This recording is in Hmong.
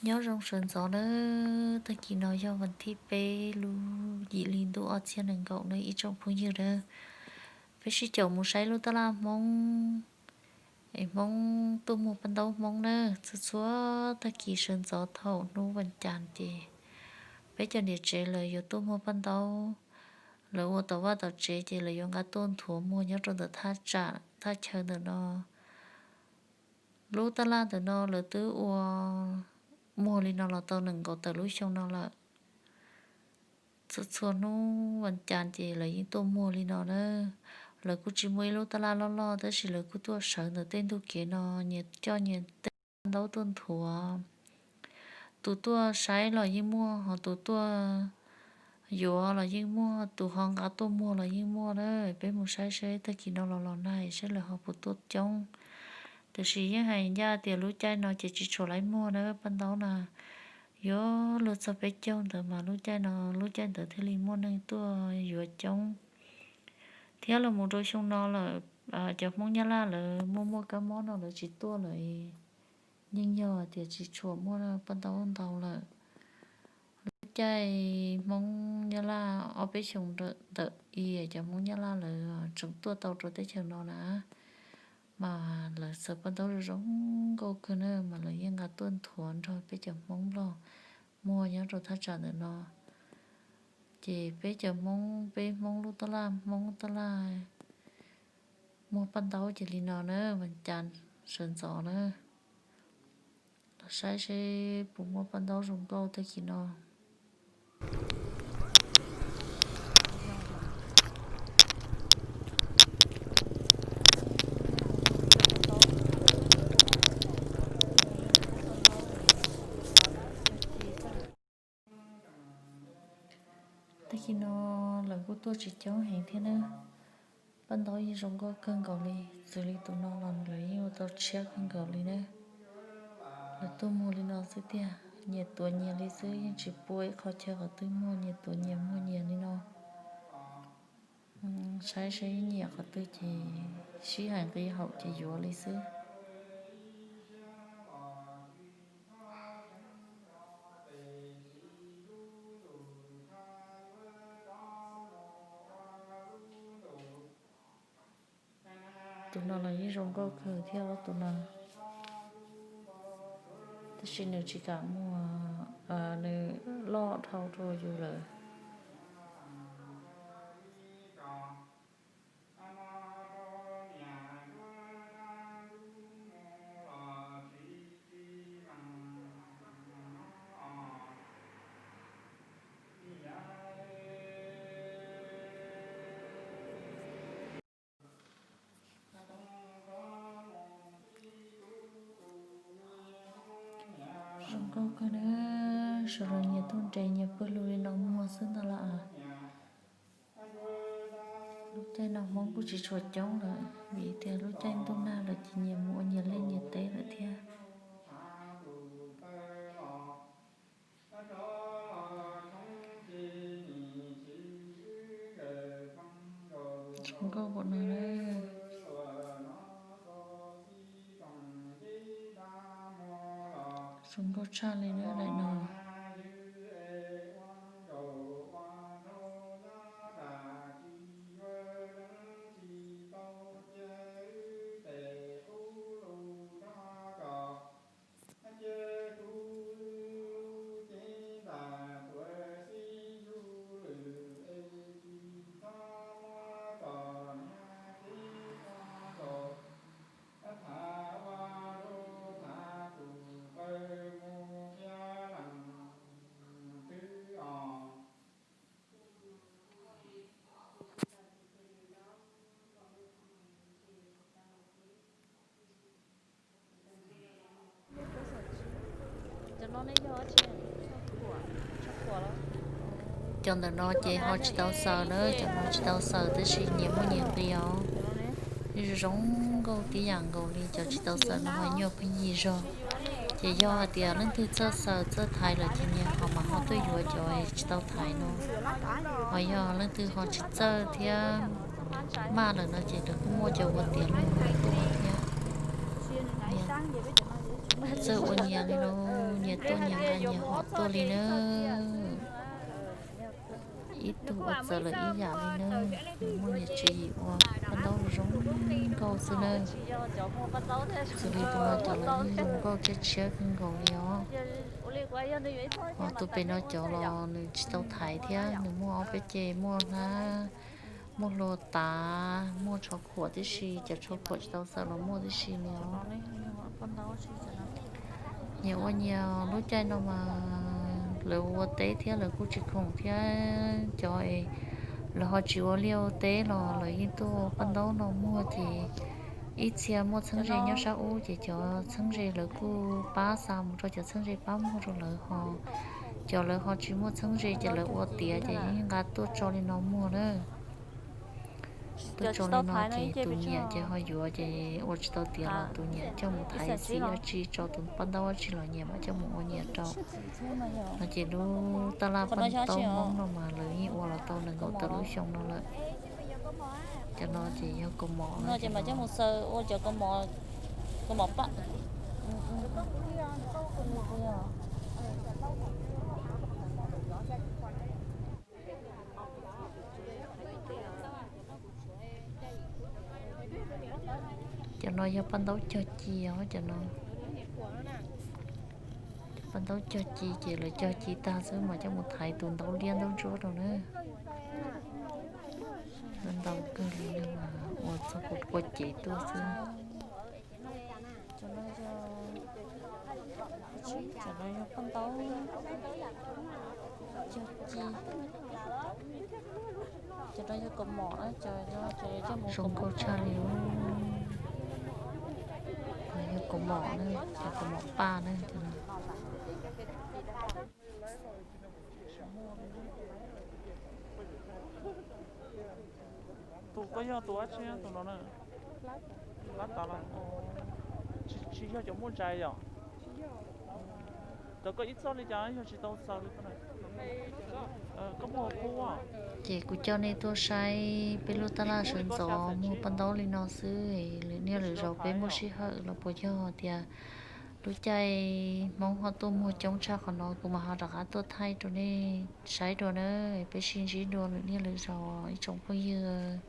Nyob zoo sawv ntxov nawb, tag kis no yog vas thib peb lub yim hli ntuj ob txhiab nees nkaum nawb ib tsoom phooj ywg nawb. Peb sib caum mus saib lub taj laj Hmoob, es Hmoob tuaj muag paj ntaub Hmoob nawb. Txhua txhua tag kis sawv ntxov thaum hnub vas cas ces peb cov niam tsev lawv yuav tuaj muag paj ntaub. Lawv ua tom vaj tom tsev ces lawv yuav nqa tuaj nthuav muag nyob rau ntawm thaj tsam thaj chaw ntawm no. Lub taj laj ntawm no lawv twb ua muag li no los tau nees nkaum tawm lub xyoo no lawm. Txhua txhua hnub vas cas ces lawv yeej tuaj muag li no na. Lawv kuj tsis muaj ib lub taj laj loj loj tab sis lawv kuj tuaj sawv ntawm tej ntug kev no, nyias coj nyias tej ntaub tuaj nthuav. Tus tuaj saib los yeej muaj, ho tus tuaj yuav los yeej muaj, tus ho nqa tuaj muag los yeej muaj na. Peb mus saib seb tag kis no los los nag saib lawv ho puas tuaj coob. Tiam sis yeej hais ncaj tias lub caij no ces tsis tshua laib muag na paj ntaub na. Yuav luag txog peb caug ntawd mas lub caij no, lub caij ntawd thiaj li muaj neeg tuaj yuav coob. Thiab los mus rau xyoo no lawm, cov Hmoob Nyab Laj lawv muaj muaj kab mob no lawv tsis tuaj lawm. Yeej yog tias tsis tshua muaj paj ntaub ntau lawm. Lub caij Hmoob Nyab Laj ob peb xyoos ntawm i cov Hmoob Nyab Laj lawv tseem tuaj tau rau teb chaws no na, mas lawv txawb paj ntaub zoo zoo nkauj kawg na, mas lawv yeej nqa tuaj nthuav nrog peb cov Hmoob Nplog muag nyob rau thaj tsam ntawm no. Ces peb cov Hmoob, peb Hmoob lub taj laj, Hmoob taj laj muag paj ntaub ces li no na, vas cas sawv ntxov na. Los saib seb puas muaj paj ntaub zoo nkauj tag kis no. Tag kis no lawv kuj tuaj tsis coob heev thiab na. Paj ntaub yeej zoo nkauj kawg nkaus li, xws li tus no los lawv yeej ua tau tshiab kawg nkaus li na. Lawv tuaj muag li no xwb tiag, nyias tuav nyias li xwb, yeej tsis pub ib qho chaw qhov twg muag, nyias tuav nyias muag nyias li no. Saib seb nyiam qhov twg ces sib hais nqi haum ces yuav li xwb. Tus no los yeej zoo nkauj kawg thiab tus no, tab sis nws tsis kam muag, nws loj dhau rau yus lawm. Zoo nkauj kawg na, sawv daws nyias tuaj nres nyias pawg lug li no muag xwb ntag lauj. Lub caij no Hmoob kuj tsis tshua coob lawm vim tias lub caij ntuj nag lawm ces nyias mus ua nyias liaj nyias teb lawm thiab. Zoo nkauj npaum no na. Zoo nkauj tshaj li na daim no. Cov ntawm no ces ho tsis tau xaws na, cov no tsis tau xaws tab sis nyias muaj nyias nqi os. Zoo nkauj tib yam nkaus li, cov tsis tau xaws no ho nyuaj pheej yig zog. Ces yog hais tias leej twg txawj xaws txawj thaiv lawm ces nyias ho mas ho tuaj yuav cov tsis tau thaiv no. Ho yog leej twg ho tsis txawj thiab maj lawm no ces lawv kuj muaj cov ua tiav los tuaj thiab. Txawj ua nyias li lauj. Nyias tuaj nyias nqa nyias hom tuaj li na. Ib tug ua txawv lawm ib yam li na. Nws muaj nyias tswv yim ua paj ntaub zoo nkauj xwb na. Xws li tus no cov lawv yeej zoo nkauj thiab tshiab kawg nkaus li os. Ho tus pem no cov los nws tsis tau thaiv thiab, nws muaj ob peb ce, muaj hlab, muaj hlua tav, muaj tsho khuam tib si, cov tsho khuam tsis tau xaws los muaj tib si li os. Nyias ua nyias, lub caij no mas lawv ua teb thiab lawv kuj tsis khoom thiab, cov lawv ho tsis ua liaj ua teb los lawv yeej tuaj ua paj ntaub no muag ces ib txhia muaj txheeb ze nyob sab ub ces cov txheeb ze lawv kuj pab xa mus rau cov txheeb ze pab muag rau lawv ho. Cov lawv ho tsis muaj txheeb ze ces lawv ua tiav ces yeej nqa tuaj tso li no muag na. Tuaj tso li no ces tus nyiam ces ho yuav ces ua tsis tau tiav los tus nyiam coj mus thaiv xim dab tsi tso tus paj ntaub dab tsi los nyiam mam coj mus ua nyiam rau. No ces lub taj laj paj ntaub Hmoob no mas lawv yeej ua los tau nees nkaum tawm lub xyoo no lawm. Cov no ces yog kaus mom no ces Cov no yog paj ntaub cog ci os, cov no. Paj ntaub cog ci ces lawv cog ci tag xwb mas coj mus thaiv tus ntaub liab ntaub ntsuab rau na. Ntau kawg li, ua txog pua pua cev tuaj xwb. Cov no yog paj ntaub cog ci. Cov no yog kaus mom na, cov no cov yuav coj mus zoo nkauj tshaj li. Yog kaus mom na, cov kaus mom paj na. Tus koj yog tus dab tsi tus no na? Lab tas los? Tsis yog cov muaj zais yom? Cov koj ib txoj li cas yog tsis tau xaws li? Koj muag kub. Ces kuv coj nej tuaj saib peb lub taj laj sawv ntxov muag paj ntaub li no xwb, lwm niaj lwm zaus peb muaj sij hawm los puas yog tias lub caij Hmoob ho tuaj muag coob tshaj qhov no kuv mam ho rov qab tuaj thaij rau nej saib dua na. Peb sib ntsib dua lwm niaj lwm zaus ib tsoom phooj ywg.